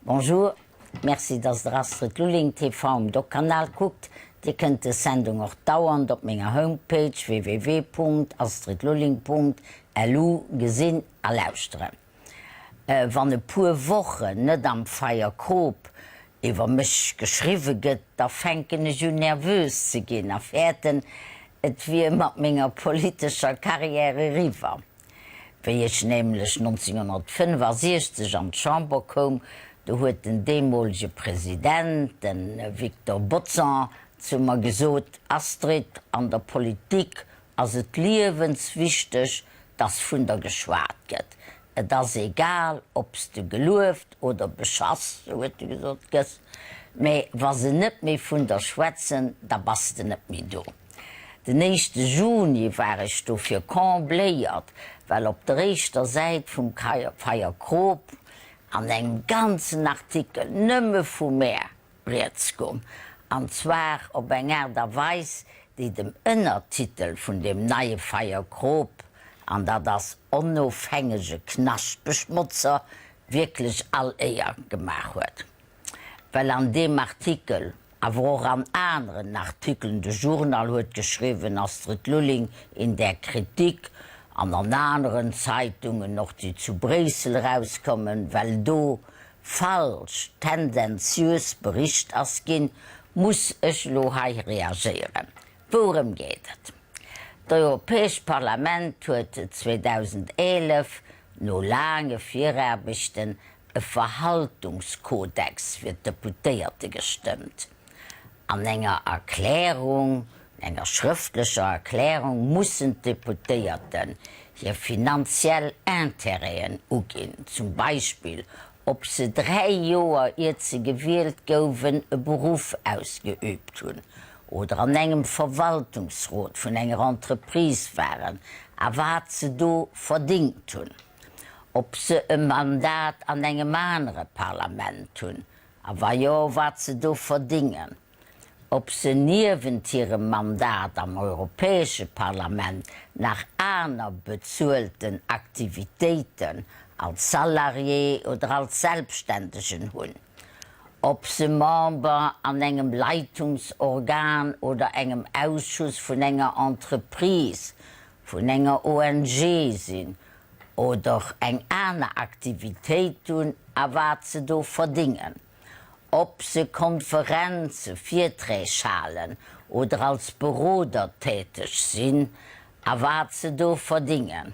Bonjour, merci dass der Astrid Lulling TV um Doc-Kanal kuckt. Dir kënnt des Sendung och dauernd op menger Homepage www.astridlulling.lu gesinn a lauschteren. Wann e puer Wochen net am Feierkrop iwwer mech geschriwwe gëtt, da fänken ech un nervös ze ginn a fäerten, et wier mat menger politescher Carrière eriwwer. Wéi ech nämlech 1965 an d'Chamber koum, do huet den deemolege President, de Victor Bodson, zu mer gesot, Astrid, an der Politik ass et liewenswichteg, dass vun der geschwat gëtt. Et ass egal, ob s de gelueft oder beschass, sou huet e gesot, gëss, mä wa se net méi vun der schwätzen, da bass de net méi do. Den éischte Juni war ech dofir combléiert, well op der éischter Säit vum Feierkrop an engem ganzen Artikel nëmme vu mär rieds goung, an zwar op eng Aart a Weis, déi dem Ënnertitel vun deem neie Feierkrop, an dat ass Onofhängege Knaschtbeschmotzer, wierklech all Éier gemaach huet. Well an deem Artikel, awer och an aneren Artikelen, de Journal huet geschriwwen, Astrid Lulling in der Kritik, an an aneren Zeitungen, och déi zu Bréissel erauskommen, well do falsch, tendenziös bericht ass ginn, muss ech elo hei reagéieren. Wourëm geet et? D'Europäescht Parlament huet 2011, no laange Viraarbechten, e Verhaltungskodex fir d'Deputéierte gestëmmt. An enger Erklärung, enger schrëftlecher Erklärung, mussen d'Deputéierten hir finanziell Intérêten uginn, zum Beispill ob se 3 Joer iert se gewielt gouwen e Beruff ausgeüübt hunn oder an engem Verwaltungsrot vun enger Entreprise waren a wat se do verdingt hunn, ob se e Mandat an engem anere Parlament hunn a wa jo, wat se do verdingen, ob se niewent hirem Mandat am Europäesche Parlament nach aner bezuelten Aktivitéiten als Salarié oder als Selbstständegen hunn, ob se Member an engem Leitungsorgan oder engem Ausschuss vun enger Entreprise, vun enger ONG sinn oder eng aner Aktivitéit hunn a wat se do verdingen, ob se Konferenze, Virträg halen oder als Beroder täteg sinn a wat se do verdingen,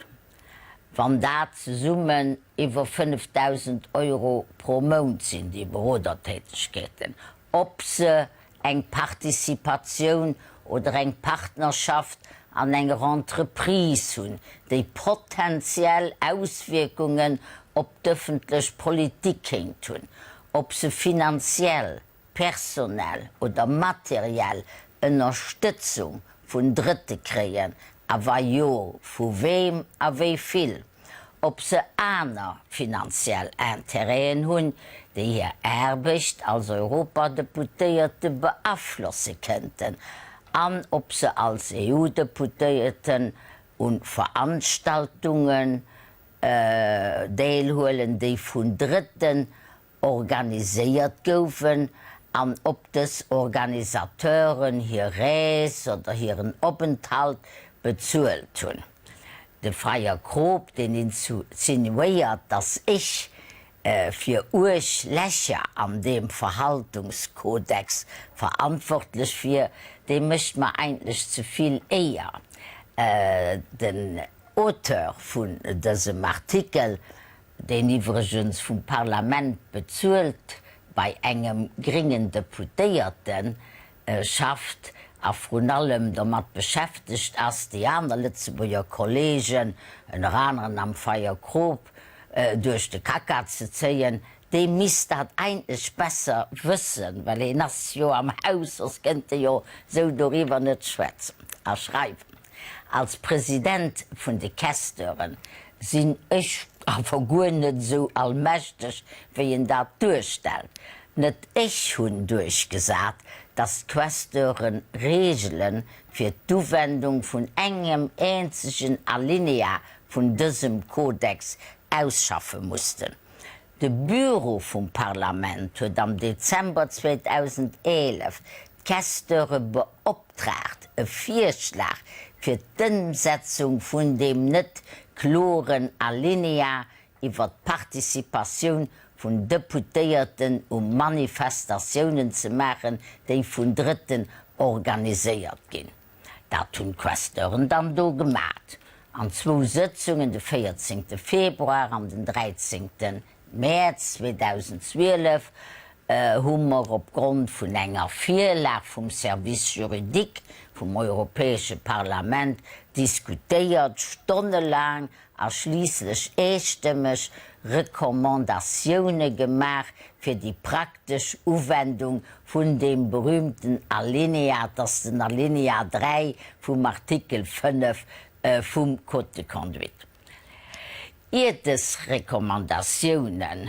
wann dat zesummen iwwer 5.000 Euro pro Mount sinn, déi Berodertätegkeeten, ob se eng Participatioun oder eng Partnerschaft an enger Entreprise hunn, déi potentiell Auswierkungen op d'ëffentlech Politik kéint hunn, ob se finanziell, personell oder materiell Ënnerstëtzung vun Drëtte kréien a wa jo, vu weem a wéi vill. ob se aner finanziell Intérêten hunn, déi hir Aarbecht als Europadeputéierte beaflosse kënnten, an ob se als EU-Deputéierten u Veranstaltungen deelhuelen, déi vun Drëtten organiséiert goufen an ob dës Organisateuren hir Rees oder hiren Openthalt bezuelt hunn. De Freier Krop, deen insinuéiert, datt ech fir uerg Lächer an deem Verhaltungskodex verantwortlech wier, dee mécht mer eigentlech ze vill Éier. Den Auteur vun dësem Artikel deen iwwregens vum Parlament bezuelt bei engem gréngen Deputéierte schafft a vrun allem domat beschäftegt ass, déi aner Lëtzebuerger Kollegen, ënner aneren am Feierkrop, duerch de Kacka ze zéien, dee misst dat eigentlech besser wëssen, well hien ass jo am Haus, soss kënnt e jo sou doriwwer net schwätzen a schreiwen. Als President vun de Questeuren sinn ech awer guer net esou allmächteg, wéi en dat duerstellt. Net ech hunn duerchgesat, datt d'Questeuren Reegele fir d'Uwendung vun engem eenzegen Alinéa vun dësem Kodex ausschaffe mussten. De Büro vum Parlament huet am Dezember 2011 d'Questeure beoptraagt, e Virschlag fir d'Ëmsetzung vun deem net kloren Alinéa iwwer d'Participatioun vun Deputéierten u Manifestatiounen ze maachen, déi vun Drëtten organiséiert ginn. Dat hunn d'Questeuren dann do gemat an zwou Sëtzungen, de 14. Februar an den 13. Mäerz 2012 hu mer opgrond vun enger Virlag vum Service juridique vum Europäesche Parlament diskutéiert, stonnelaang a schliisslech eestëmmeg Recommandatioune gemaach fir déi praktesch Uwendung vun deem berühmten Alinéa, et ass den Alinéa 3 vum Artikel 5 vum Code de conduite. Ier dës Recommandatioune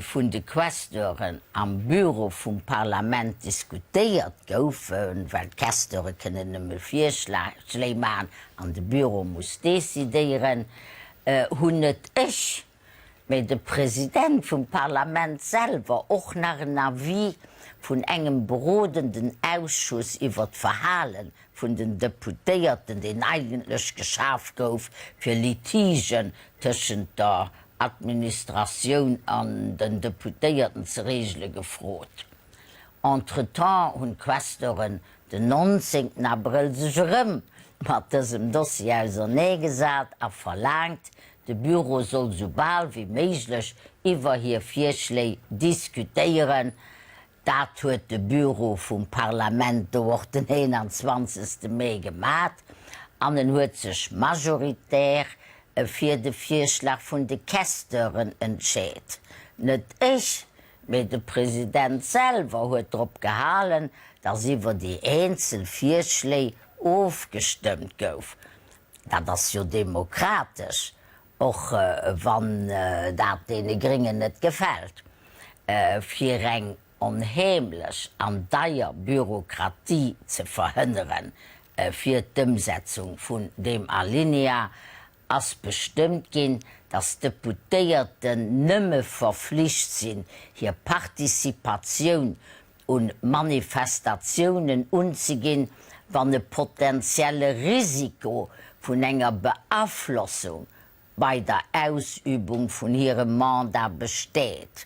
vun de Questeuren am Büro vum Parlament diskutéiert goufen, well d'Questeure kënnen nëmme Virschléi maachen an de Büro muss decidéieren, hunn net ech, mä de President vum Parlament selwer och nach en Avis vun engem berodenden Ausschuss iwwer d'Verhale vun den Deputéierten, deen eigentlech geschaf gouf, fir Litigen tëschent der Administratioun an den Deputéierten ze regele gefrot. Entretemps hunn d'Questeuren den 19 Abrëll sech erëm mat dësem Dossier auserneegesat a verlaangt, de Büro soll sou bal wéi méiglech iwwer hir Virschléi diskutéieren. Dat huet de Büro vum Parlament do och den 21. Mee gemat an en huet sech majoritär fir de Virschlag vun de Questeuren entscheet. Net ech, mee de President selwer huet drop gehalen, datt iwwer déi eenzel Virschléi ofgestëmmt gouf. Dat ass jo demokratesch, och wann dat deene Gréngen net gefält. Fir eng onheemlech an deier Bürokratie ze verhënneren fir d'Ëmsetzung vun deem Alinéa, ass bestëmmt ginn, datt d'Deputéierten nëmme verflicht sinn, hir Participatioun un Manifestatiounen unzeginn, wann e potentielle Risiko vun enger Beaflossung bei der Ausübung vun hirem Mandat besteet.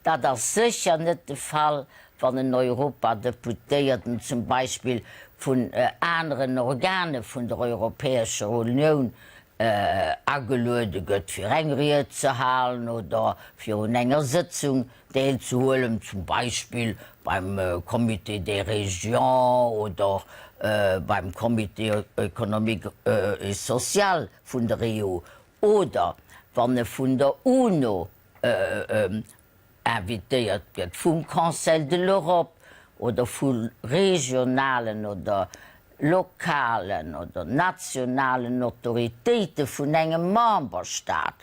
Dat ass sécher net de Fall, wann en Europadeputéierten zum Beispill vun aneren Organe vun der Europäescher Unioun ageluede gëtt, fir eng Ried ze halen oder fir un enger Sëtzung deelzehuelen, zum Beispill beim Comité des Régions oder beim Comité économique et social vun der EU oder wann e vun der UNO invitéiert gëtt, vum Conseil de l'Europe oder vu regionalen oder lokalen oder nationalen Autoritéite vun engem Memberstaat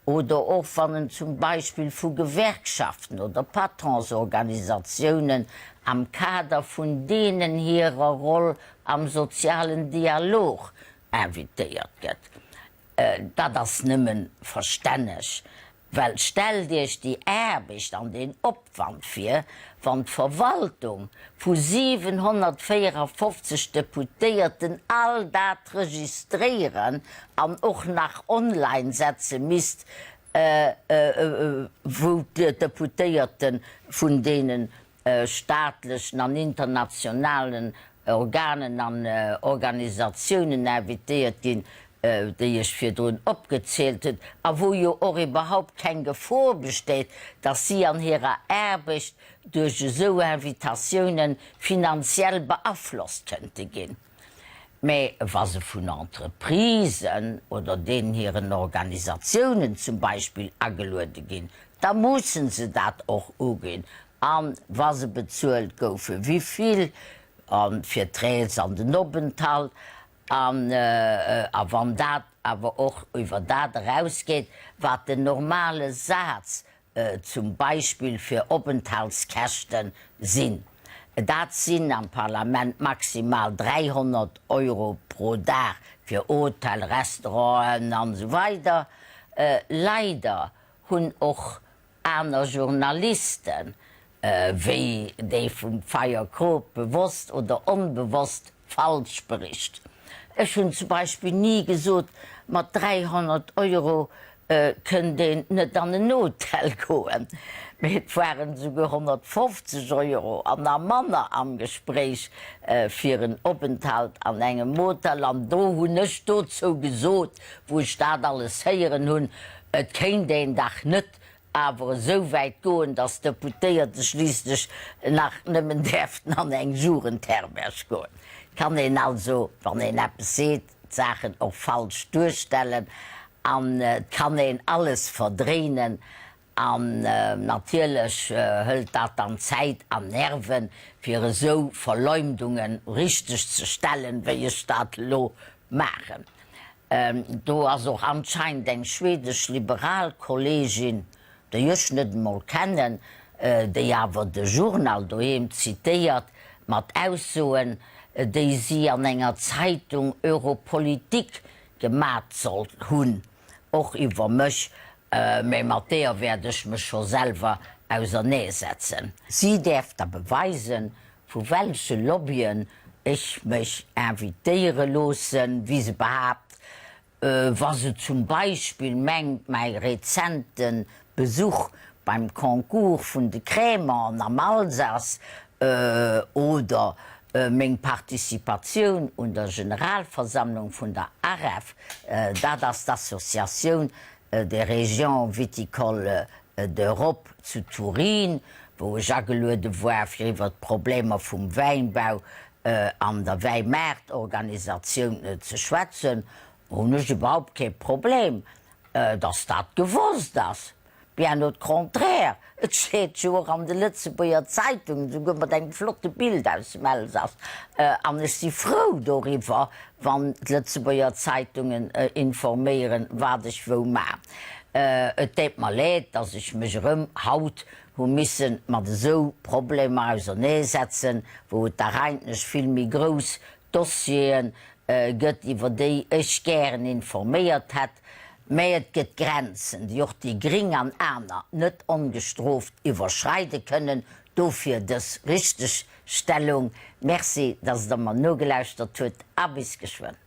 oder och wann en zum Beispill vu Gewerkschaften oder Patronsorganisatiounen am Kader vun deenen hirer Roll am sozialen Dialog invitéiert gëtt. Dat ass nëmmen verstänneg, well stellt Iech déi Aarbecht an deen Opwand vir, wann d'Verwaltung vu 754 Deputéierten all dat registréieren an och nach online setze misst, wou d'Deputéierte vun deenen staatlechen an internationalen Organen an Organisatiounen invitéiert ginn, déi ech virdrun opgezielt hunn, a wou jo och iwwerhaupt keng Gefor besteet, dass si an hirer Aarbecht duerch esou Invitatiounen finanziell beaflosst kënnte ginn. Mä wa se vun Entreprisen oder deenen hiren Organisatiounen zum Beispill ageluede ginn, da mussen se dat och uginn. A wa se bezuelt goufen, wéi vill, a fir d'Rees an den Openthalt. An a wann dat awer och iwwer dat erausgeet, wat den normale Saz zum Beispill fir Openthaltskäschte sinn. Dat sinn am Parlament maximal 300 Euro pro Dag fir Hotel, Restauranten an esou weider. Leider hunn och. aner Journalisten, wéi déi vum Feierkrop, bewosst oder onbewosst falsch bericht. Ech hunn zum Beispill ni gesot, mat 300 Euro kënnt een net an en Hotel goen, mee et waren esouguer 150 Euro an nach manner am Gespréich fir en Openthalt an engem Hotel. An do hunn ech dozou gesot, wou ech dat alles héieren hunn, et kéint een dach net awer esou wäit goen, datt d'Deputéierte schliisslech nach nëmmen däerften an eng Jugendherberg goen. Et kann een also, wann een eppes seet, d'Saachen och falsch duerstellen an et kann een alles verdréinen. An natierlech hëlt dat dann Zäit an Nerven, fir esou Verleumdunge richteg ze stellen, wéi ech dat elo maachen. Do ass och anscheinend eng schwedesch liberal Kollegin, déi ech net emol kennen, déi awer de Journal doheem zitéiert mat Aussoen, déi si an enger Zeitung Europolitik gemat soll hunn, och iwwer mech, mä mat deeër wäert ech mech scho selwer auserneesetzen. Si däerf da beweisen, vu welche Lobbyen ech mech invitéiere loossen, wéi se behaapt, wa se zum Beispill mengt, mäi rezente Besuch beim Concours vun de Crémanten am Alsace oder meng Participatioun un der Generalversammlung vun der AREV, dat ass d'Associatioun des Régions viticoles d'Europe zu Turin, wou ech ageluede war, fir iwwer d'Problemer vum Wäinbau an der Wäimaartorganisatioun ze schwätzen, hunn ech iwwerhaupt kee Problem, dass dat gewosst ass. Bien au contraire, et steet jo och an de Lëtzebuerger Zeitungen, esouguer mat engem flotte Bild aus dem Elsass. An ech si frou doriwwer, wann d'Lëtzebuerger Zeitungen informéieren, wat ech wou man. Et deet mer leed, dass ech mech erëm haut hu misse mat esou Problemer auserneesetzen, wou et dach eigentlech vill méi grouss Dossiere gëtt, iwwer déi ech gären informéiert hätt. Mä et gëtt Grenzen, déi och déi Gring an aner net ongestrooft iwwerschreide kënnen. Dofir dës Richtegstellung. Merci, dass Der mer nogelauschtert hutt a bis geschwënn.